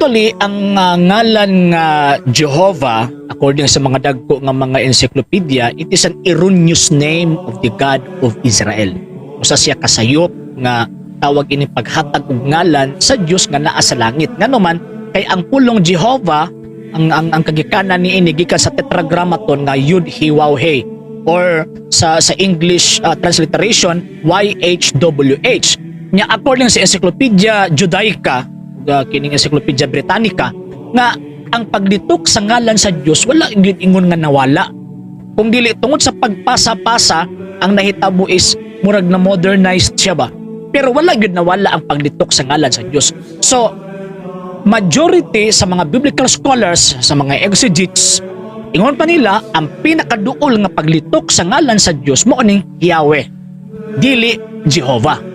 Actually, ang ngalan nga Jehovah, according sa mga dagko nga mga encyclopedia, it is an erroneous name of the God of Israel. Usa siya kasayop nga tawag ini paghatag og ngalan sa Dios nga naa sa langit. Ngano man kay ang pulong Jehovah, ang kagikanan niini gikan sa Tetragrammaton nga Yud He Waw He or sa English transliteration YHWH. Nya according sa Encyclopedia Judaica, kining Encyclopedia Britannica, nga ang paglitok sa ngalan sa Dios wala gyud ingon nga nawala. Kung dili tungod sa pagpasa-pasa, ang nahitabo is murag na modernized siya ba. Pero wala gyud nawala ang paglitok sa ngalan sa Dios. So majority sa mga biblical scholars, sa mga exegetes, ingon pa nila ang pinakaduol nga paglitok sa ngalan sa Dios mao ning Yahweh, dili Jehovah.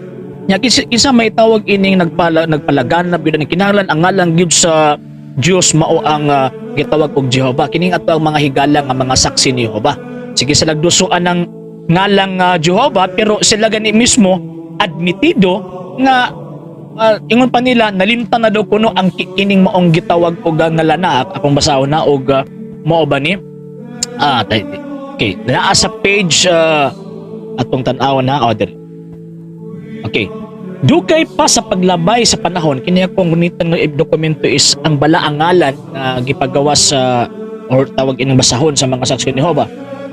Nya kinsa may tawag ining nagpalaganap gyud ang kinahanglan ang ngalan gyud sa Dios mao ang gitawag og Jehovah? Kining ato ang mga higala nga mga Saksi ni Jehovah. Sige sa nagdusuan ng ngalang Jehovah, pero sila gani mismo admitido nga ingon pa nila nalimtan na daw kuno ang kining maong gitawag og ngalana. Akong basahon na og mao ba ni okay, naa sa page atong tan-awon na order. Okay. Dugay pa sa paglabay sa panahon, kini akong gunitan nga dokumento is ang balaangalan nga gipagawa sa or tawag ining basahon sa mga Saksi ni Jehovah.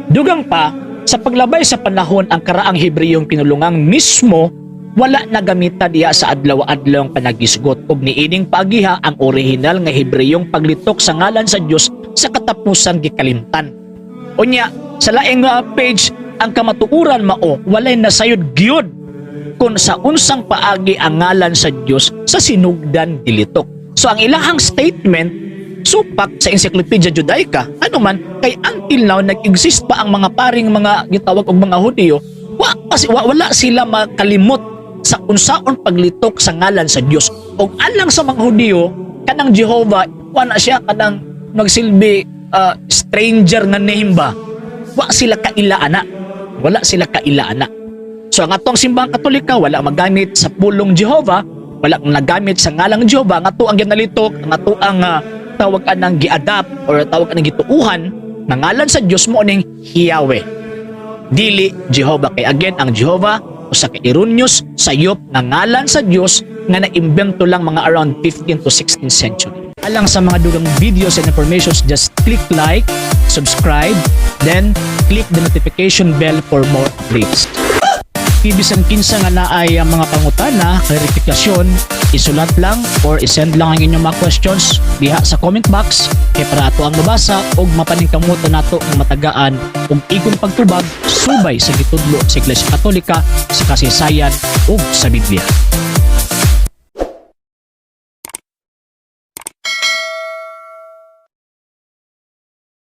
Dugang pa sa paglabay sa panahon, ang karaang Hebreyong pinulungang mismo wala nagamita diha sa adlaw-adlaw panagisgot, ug niining pagiha ang orihinal nga Hebreyong paglitok sa ngalan sa Dios sa katapusan gikalimtan. Unya sa laing page, ang kamatuoran mao walay nasayod gyud kung sa unsang paagi ang ngalan sa Dios sa sinugdan gilitok. So ang ilahang statement supak sa Encyclopedia Judaica, ano man kay until now nag-exist pa ang mga paring mga gitawag og mga Hudiyo, wa, kasi wala sila makalimot sa unsaon paglitok sa ngalan sa Dios. Og alang sa mga Hudiyo, kanang Jehovah wala siya kanang magsilbi stranger nga name ba. Wa sila kaila ana. Wala sila kaila ana. So ang atong Simbahang Katolika wala magamit sa pulong Jehovah, wala nagamit sa ngalang Jehovah, ang ato ang ginalitok, ang ato ang tawag anang gi-adapt or tawag anang gituuhan nga ngalan sa Dios mao ning Yahweh. Dili Jehovah, kay again, ang Jehovah usa ka erroneous sayop nga ngalan sa Dios nga naimbento lang mga around 15 to 16th century. Alang sa mga dugang videos and informations, just click like, subscribe, then click the notification bell for more updates. Bisan kinsa nga naay ang mga pangutana, klarifikasyon, isulat lang or isend lang ang inyong mga questions diha sa comment box kay para ato ang mabasa ug mapaningkamutan nato nga matagaan og igong pagtubag subay sa gitudlo sa Iglesia Katolika, sa kasaysayan ug sa Biblia.